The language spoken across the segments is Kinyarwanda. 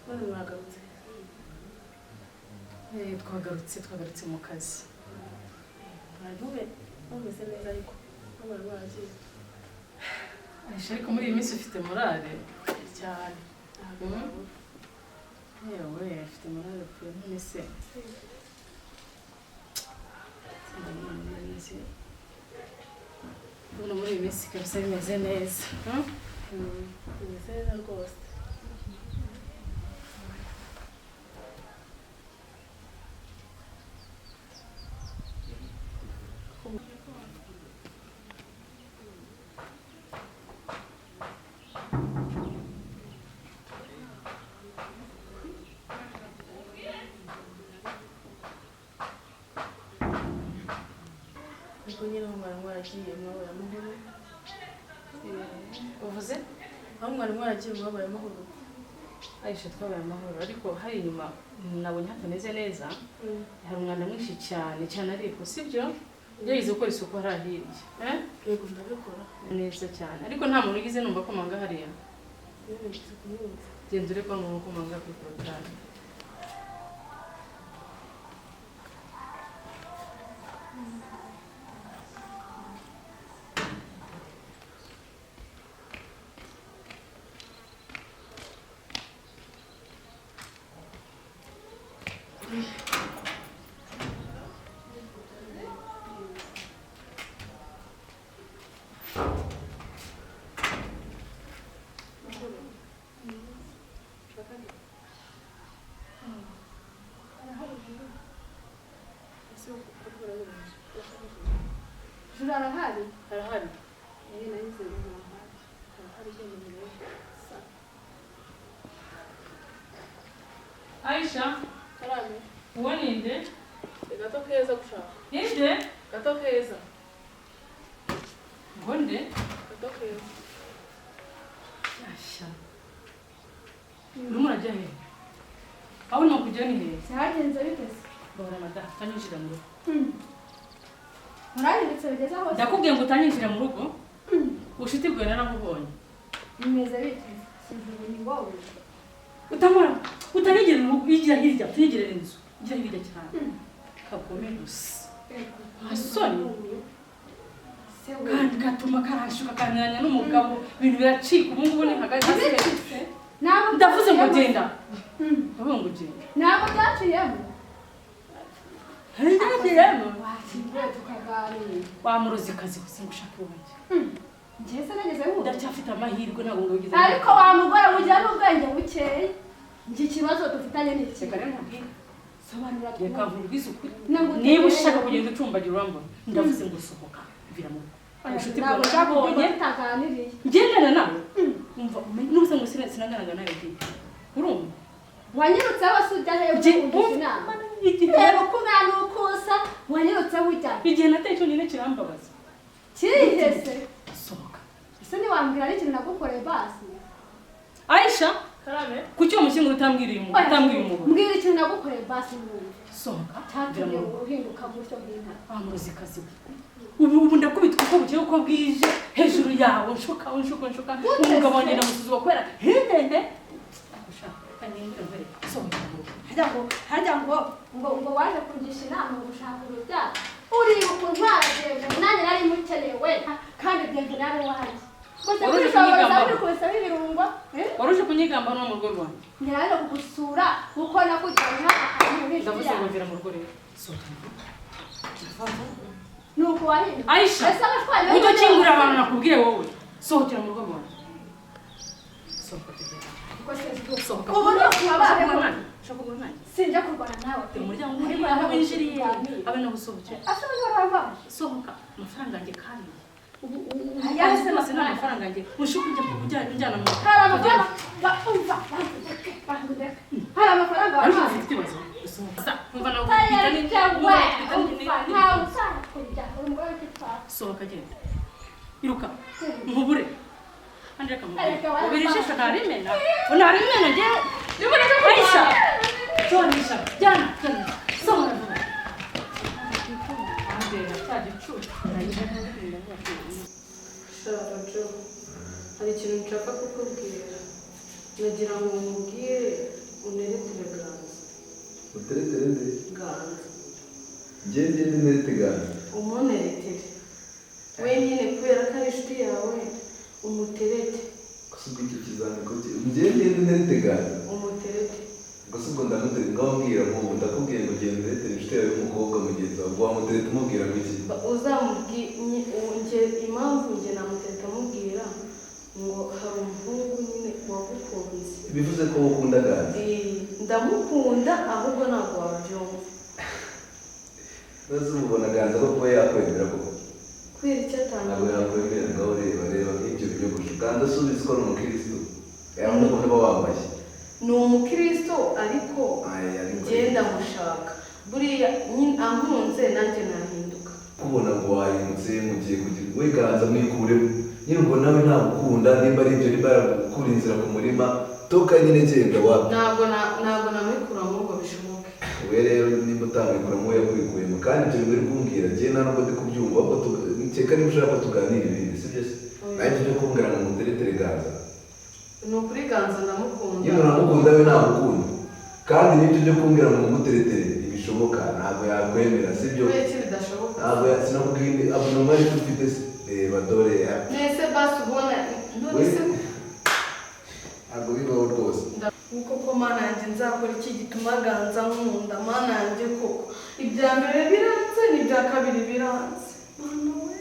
None mwagarutse? Twagarutse mu kazi. Mwari mumeze neza, ariko mwari mwagiye. Aisha, ariko muri iyi minsi ufite morale? Cyane. Ntabwo nabura. Yewe, afite morale pe. None se ndabona muri iyi minsi kabisa bimeze neza? Bimeze neza rwose. Ubwo nyine aho mwari mwaragiye mwabaye amahoro? Uvuze? Aho mwari mwaragiye mwabaye amahoro? Aisha, twabaye amahoro, ariko hari inyuma nabonye hatameze neza. Hari umwanda mwinshi cyane cyane, ariko sibyo, gerageza gukora isuku hariya hirya, eh? Yego, ndabikora. Neza cyane, ariko nta muntu ugize numva komanga hariya. Yewe, ngize kumwumva. Genda urebe ko umuntu ukomanga kuri porotari. Juru arahari? Arahari. Eh, nanyuze ngo arahari. Arahari, genda umurebe. Aisha. Karame. Uwo ni nde? Ni gato keza gushaka. Ninde? Gato keza. Ngo nde? Gato keza. Aisha, urimo urajya hehe? Aho urimo kujya ni hehe? Cyagenze bite se? Bahora madamu, utanyinjira mu rugo. Murahindutse bigeze hose. Ndakubwiye ngo utanyinjira mu rugo. Ubucuti bwawe narabubonye. Bimeze bite? Sinzi, ni wowe. Utamara utanyegera mu rugo, igira hirya, utanyegerera inzu, igira hirya cyane. Kagome gusa, asoni. Se we. Kandi gatuma karashuka kananya n'umugabo, ibintu biracika. Ubu ngubu ni hagati. Bicitse. Ntabwo Ndavuze ngo byaciyemo. genda, ndavuze ngo genda. Ntabwo byaciyemo. Ntagiyemo. Wakinguye tukaganira. Wamurozi kazi gusa ngo ushake iwanjye. Njye se nageze nk'ubu. Ndacyafite amahirwe, ntabwo ngo wigize. Ariko wa mugore ugira n'ubwenge bukeya. Njye ikibazo dufitanye ni iki? Reka rero nkubwire. Sobanura. Reka nkubwize ukuri. Ntabwo Niba ushaka kugenda ucumbagira, urambona, ndavuze ngo sohoka, mvira mu rugo. Ubucuti Ntabwo bwawe ushaka nabonye. kubyumva tutaganiriye. Ngendana nawe, umva, n'ubusa ngo sinaganaga nawe gihe, urumva? Wanyirutseho se ujya hehe? Ukungisha inama. Igihe Reba uko ungana, uko usa, wanyirutseho ujya he? Igihe nateye cyonyine kirambabaza. Kirihe se? Sohoka. Ese ntiwambwira n'ikintu nagukoreye basi? Aisha. Karame. Kuki uwo mushyinguro utambwiriye umuntu, utambwiye umugore? Mbwira ikintu nagukoreye basi mwumve. Sohoka, mvira Cyatumye mu rugo. uhinduka gutyo nk'intare. Wa murozikazi we, ubu ndakubitwa uko bukeye uko bwije hejuru yawe, nshuka, nshuka, nshuka. Gute Umugabo se? wanjye ndamusuzuma kubera hehehe. Ushaka kanyinjira mbere, sohoka mu rugo. Harya ngo waje kungisha inama ngo ushaka urubyaro, uribuka untwara Dieve? Nanjye nari mukeneye we, kandi Dieve nari wanjye gusa. Wari uje Kwishoboza. kunyigambaho. Kwikubisamo ibirungo, eh? Wari uje kunyigamba no mu rugo rwanjye. Ngera kugusura kuko nakujyanye ahantu n'inshuti Ndavuze ngo yawe. mvira mu rugo rero, sohoka mu rugo. Ni uko wahindutse. Aisha. Ese abatwaye Ujye ukingurira abantu, nakubwiye wowe, sohokera mu rugo rwanjye, sohoka tugende. Sohoka. Ubu ni ukubabaye. Ushaka kurwana nanjye? Ushaka kurwana nanjye? Sinjya kurwana nawe. Dore umuryango Ariko uri aho ntabwo winjiriye. tuganira. Abe naho usohokera. Asa n'uwarambaje. Sohoka, amafaranga yanjye kandi ubu Ayahe se rwose ni mafaranga? Amafaranga yanjye ushuka ujya ujyana mu Hari amafaranga umva, bandudeke, bandudeke, hari amafaranga Ariko wampaye. ufite ikibazo, sohoka, umva nawe. Tayarije we, umva, ntawe uzakujya uri umugore w'igitwara. Sohoka, genda, iruka nkubure kandi reka nkubure. Erega warambaye. Ubira ijisho ntarimena, ntarimena njyewe. Aisha, sohoka, jyana, jyana, sohoka vuba. Andera cya gicucu. Shaka Jo. Hari ikintu nshaka kukubwira. Nagira ngo nkubwire uneretere Ganza. Uteretere nde? Ganza. Njye ngende nerete Ganza. Umuneretere. Wenyine kubera ko ari inshuti yawe umuterete. Gusa ubwo icyo kizami ko njye ngende nerete Ganza. Umuterete. Gusa ubwo ndamutereta ngaho mbwira nk'ubu ndakubwiye ngo genda uneretere inshuti yawe y'umukobwa mugenzi wawe ubwo wamutereta umubwira ngo iki? Uzamubwira impamvu njye namutereta amubwira ngo hari umuhungu nyine wagukunze. Bivuze ko ukunda Ganza? Ndamukunda ahubwo ntabwo wabyumva. Maze ubona Ganza ko kuba yakwemera koko? Kubera icyo atangiye. Ntabwo yakwemera ngaho reba reba nk'ibyo binyogosho. Ganza si ubizi ko ari umukristo. Yabona ukuntu uba wambaye. Ni umukristo ariko ngenda mushaka. Buriya ankunze nanjye nahinduka. Kubona ngo wahindutse mugiye kugira we Ganza mwikuremo. Nyine ubwo nawe nagukunda nimba ari ibyo nimba yaragukura inzira ku murima toka nyine genda wapi. Ntabwo namwikuramo ngo bishoboke. We rero nimba utamwikuramo we yakwikuyemo kandi ibyo biri kumbwira njye nta nubwo ndi kubyumva ahubwo nkeka niba ushaka ko tuganira ibindi sibyo se? Nanjye ibyo kumbwira ngo muteretere Ganza. Ni ukuri Ganza ndamukunda. Nyine uramukunda we nagukunda. Kandi n'ibyo byo kumbwira ngo muteretere ntibishoboka ntabwo yakwemera sibyo? Kubera iki bidashoboka? Ntabwo sinakubwiye abnormal ufite se. Reba dore Nese basi ubona none se ntabwo bibaho rwose. Kuko mana yanjye nzakora iki gituma Ganza nkunda mana yanjye koko ibya mbere biranze n'ibya kabiri biranze mana we.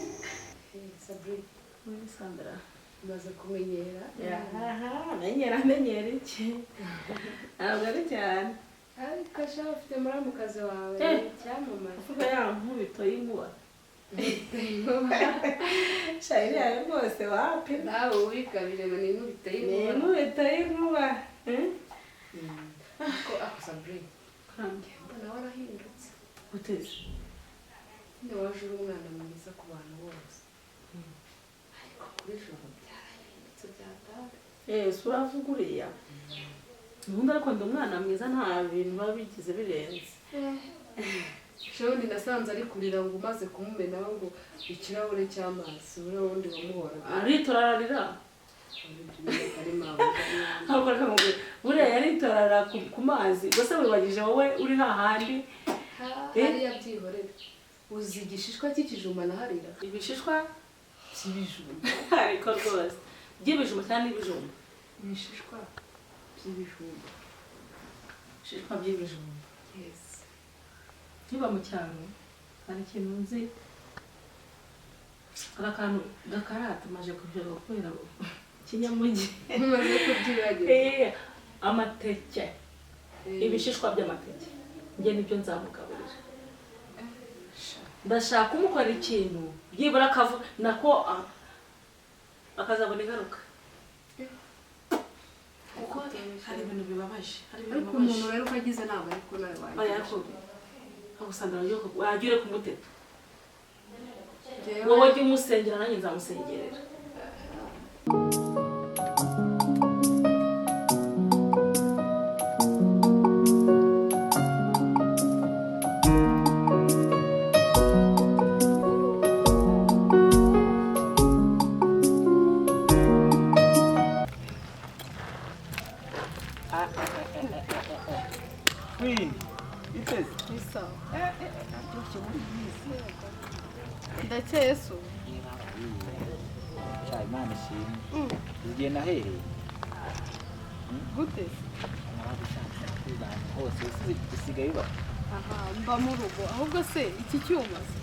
Sabrina we Sandra umaze kumenyera. Menyera iki ntabwo ari cyane ariko sha ufite muramukazi wawe cyamamare uvuga ya nkubito y'inkuba shayiri yawe rwose wapi nawe wikabije ngo ni inkubito y'inkuba. Ni inkubito y'inkuba. Ko ako Sabrina mbona warahindutse. Guteze nyine waje uri umwana mwiza ku bantu bose ariko kuri joro byarahindutse byatawe. Si uravuga uriya ubundi ariko ndi umwana mwiza nta bintu biba bigize birenze. Shawundi nasanze ari kurira ngo umaze kumumenaho ngo ikirahure cy'amazi uriya wundi wamuhoraga aritorararira. Buriya yaritorara ku mazi gusa wibagije wowe uri hahandi. Hariya byihorera uzi igishishwa cy'ikijumba naharira. Ibishishwa by'ibijumba ariko rwose by'ibijumba cyangwa n'ibijumba? Ibishishwa by'ibijumba. Ibishishwa by'ibijumba. Yes. Nkiba mu cyaro hari ikintu nzi hari akantu gakarata maje kubyara kubera kinyamugi maze kubyibagirwa. Amateke ibishishwa by'amateke njye nibyo nzamugaburira. Ndashaka kumukora ikintu byibura akavu nako akazabona ingaruka kuko hari ibintu bibabaje. Hari ibintu bibabaje. Ariko umuntu rero uko agize ntabwo ariko nawe wagira. Agusanga wagira kumuteta. Wowe jya umusengera nanjye nzamusengerera. Ndakeye so. Cya Imana ishimwe. Ugiye nahereye. Gute? Naragushatse kwiga ahantu hose usigaye uba. Aha, mba mu rugo. Ahubwo se iki cyuma se?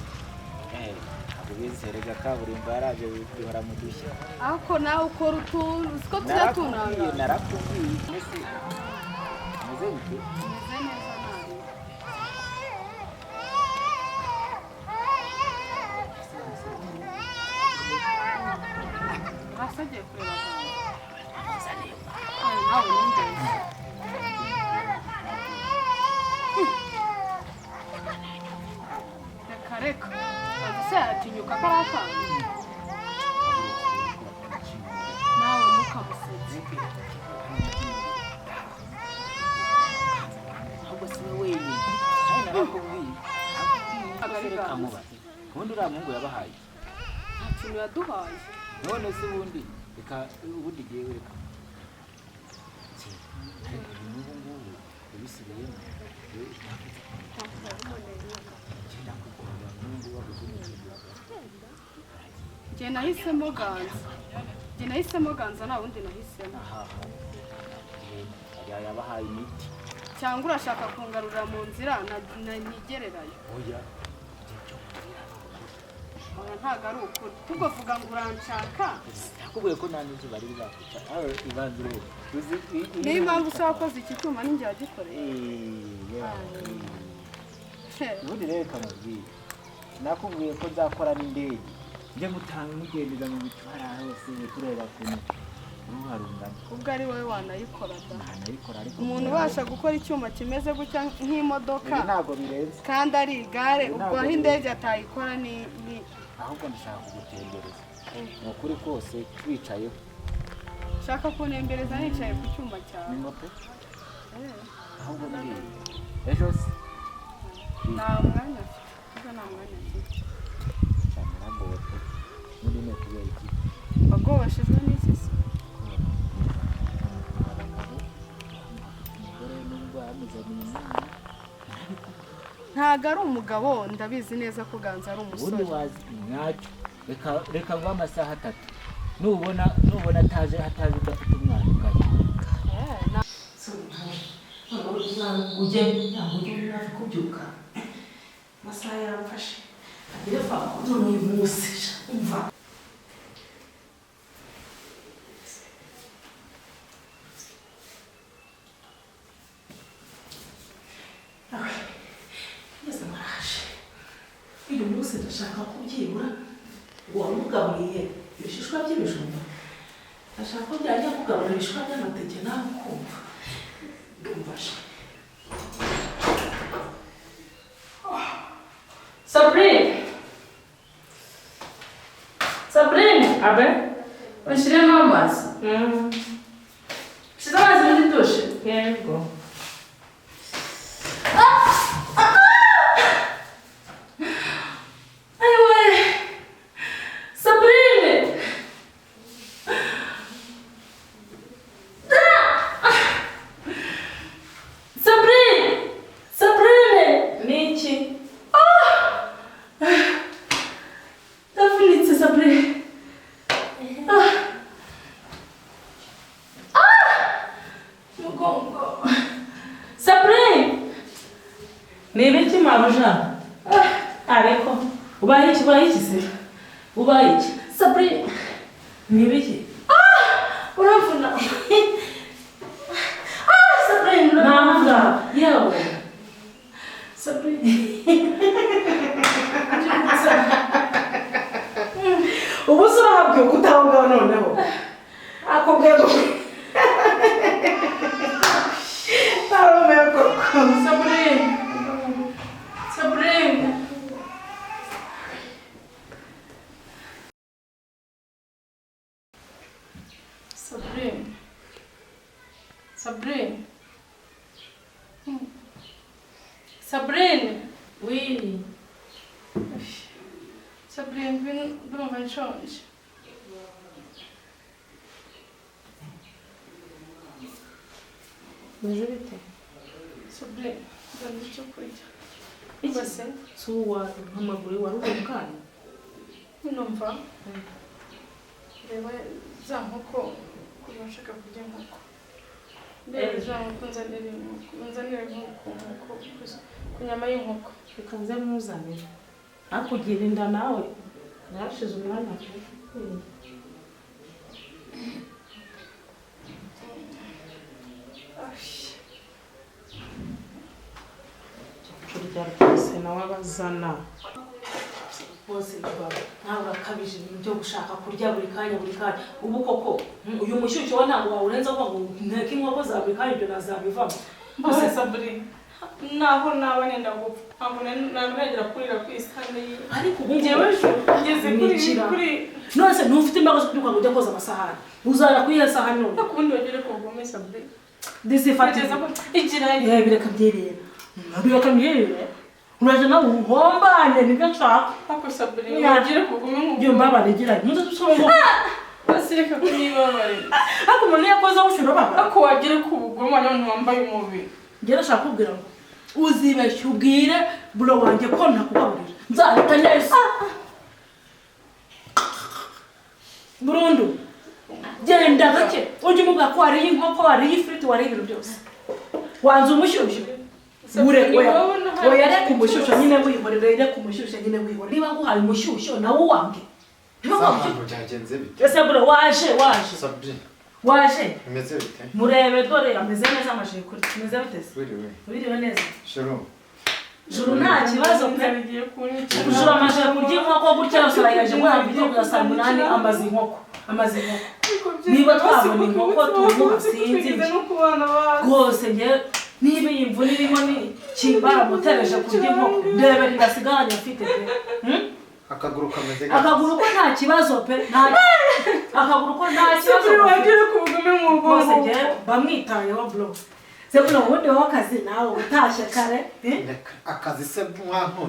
Ntabwo bizerega kaburimbo yaraje bihora mu dushya. Ako nawe ukora utuntu siko tujya tunanga. Narakubwiye. Mese. Meze bite? Meze neza nawe. Agiye kureba nawe n'ingenzi. Reka reka ese yaratinyuka ko ari akana nawe ntukamusetse. Ahubwo si we wenyine narakubwiye. Ubundi uriya muhungu yabahaye nta kintu yaduhaye. None se ubundi Reka ubundi igihe reka. Ariko n'ubu ngubu ubisigayemo Njye nahisemo Ganza. Njye nahisemo Ganza, nta wundi nahisemo. Yabahaye imiti. Cyangwa urashaka kungarura mu nzira ntigererayo? Oya. Oya, ntabwo ari ukuri. Tugovuga ngo uranshaka. Nakubwiye ko nta n'izuba riri bakwica. Aho ibanza urebe. Niyo mpamvu ushaka koza iki cyuma ninjye wagikoreye. Ubundi rero kamubwire. Nakubwiye ko nzakora n'indege. Njye gutanga mugendera mu bicu hariya hose tureba ukuntu uruharungana. Ubwo ari wowe wanayikora da. Ntanayikora ariko. Umuntu ubasha gukora icyuma kimeze gutya nk'imodoka. Ibi ntabwo birenze. Kandi ari igare, ubwo aho indege atayikora ni ahubwo ndashaka kugutembereza. Ni ukuri kose twicayeho. Shaka kuntembereza nicaye ku cyuma cyawe. Ni moto? Ahubwo mbwira. Ejo se? Nta mwanya mfite. Ejo nta mwanya mfite. Cyane naragowe pe. Muri ni ukubera iki? Wagobashijwe n'iki se? Ntabwo ari umugabo, ndabizi neza ko Ganza ari umusore. Ubundi wazi ntacyo. Reka ngo amasaha 3. Nubona ataje udafite umwana ungana. Ujye hafi kubyuka. Amasaha yaramfashe. Agire fa none uyu munsi umva. Ngeze maraje. Uyu munsi ndashaka kubyibura uwamugaburiye ibishishwa by'ibijumba. Ndashaka ko byajya kugaburira ibishishwa by'amateke nawe ukumva. Ndumva. Sabrine! Sabrine! Abe? Unshyiremo amazi. Ushyize amazi muri dushe? Yego. Ayiwe! Sabrine! Sabrine! Sabrine! Ni iki? Ndavunitse Sabrine. Mugongo. Sabrine! Ni ibiki mabuja? Ariko ubaye iki se? Ubaye iki? Sabrine! Ni ibiki? Uramvuna. Sabrine! Ntabwo. Yewe. Sabrine. Ubu se urahabwiwe ko utaho ngaho noneho. Akubwiye ngo ntaromeye koko. Sabrine! Sabrine! Sabrine. Sabrine. Sabrine. Oui. Sabrine, ndumva nshonje. Bimeze bite? Sabrine, ndabona icyo kurya. Iki se? Si uwa amaguru wari ubukana. Numva. Reba za nkoko, kuba nshaka kurya inkoko. Reba za nkoko nzanire inkoko, nzanire inkoko, ku nyama y'inkoko. Reka nze muzanire. Akugira inda nawe. Narashize umwanya pe. Kurya rwose nawe abazana. Bose nawe urakabije ibintu byo gushaka kurya buri kanya buri kanya. Ubu koko uyu mushyushyu we ntabwo wawurenza ngo nteke inkoko za buri kanya ibyo nazabivamo. Mbose Sabrine, naho naba nenda gupfa, ntabwo nagera kurira ku isahani ye. Ariko ubu Njyewe ejo ngeze kuri none se ntufite imbaraga zo kubyuka ngo ujye koza amasahani? Uzara kuri iyo sahani none. Ariko ubundi wagere ku bugome Sabrine. Dizifate. Kugeza ko ikirayi. Bireka byerera. Bireka byerera. Uraje nawe uhombane nibyo nshaka. Ariko Sabrine wagere ku bugome nk'ubu. Ibyo mbabare gira. Ntuze usongo. Basireka kunyibabarira. Ariko umuntu yakoze aho ushobora babara. Ariko wagera ku bugome none wambaye umubiri. Njye ndashaka kubwira ngo uzibeshye ubwire bro wanjye ko ntakugaburira. Nzahita neza. Burundu. Genda gake. Ujye umubwira ko wariye inkoko, wariye ifiriti, wariye ibintu byose. Wanze umushyushyu. Ure oya. Oya reka umushyushyu nyine wihorere, reka umushyushyu nyine wihorere. Niba nguhaye umushyushyu nawe uwange. Ntabwo byagenze bite? Ese bro waje waje. Sabri. Waje. Bimeze bite? Murebe dore ameze neza amaje kuri. Bimeze bite se? Wiriwe. Wiriwe neza. Shalom. Juru nta kibazo pe. Juru amaje kurya inkoko gutya yose arayaje ngo yabyo kugeza saa 8 amaze inkoko. Amaze inkoko. Niba twabona inkoko tumuha sinzi. Rwose nge niba iyi mvura irimo ni kimbaramutereje kurya inkoko. Ndebe ndasigaranye mfite pe. Akaguru kameze gute? Akaguru ko nta kibazo pe. Nta akaguru ko nta kibazo. Wagira ku bugome mu bwonko. Rwose nge bamwitayeho bro. Se buno ubundi wowe akazi nawe utashye kare. Akazi se mwantu.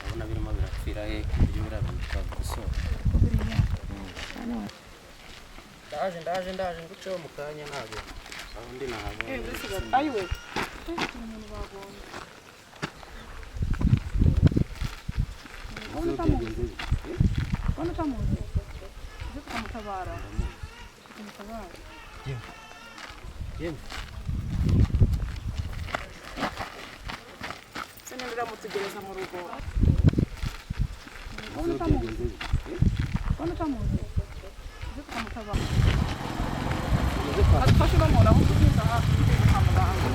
Urabona birimo birapfira he ku buryo buriya bintu twabikosora. Ndaje ndaje ndaje nguceho mu kanya ntabwo undi nahabonye. Ayiwe. Mutugereza mu rugo. Adufashe no mu aho tugeze aha kwa muganga.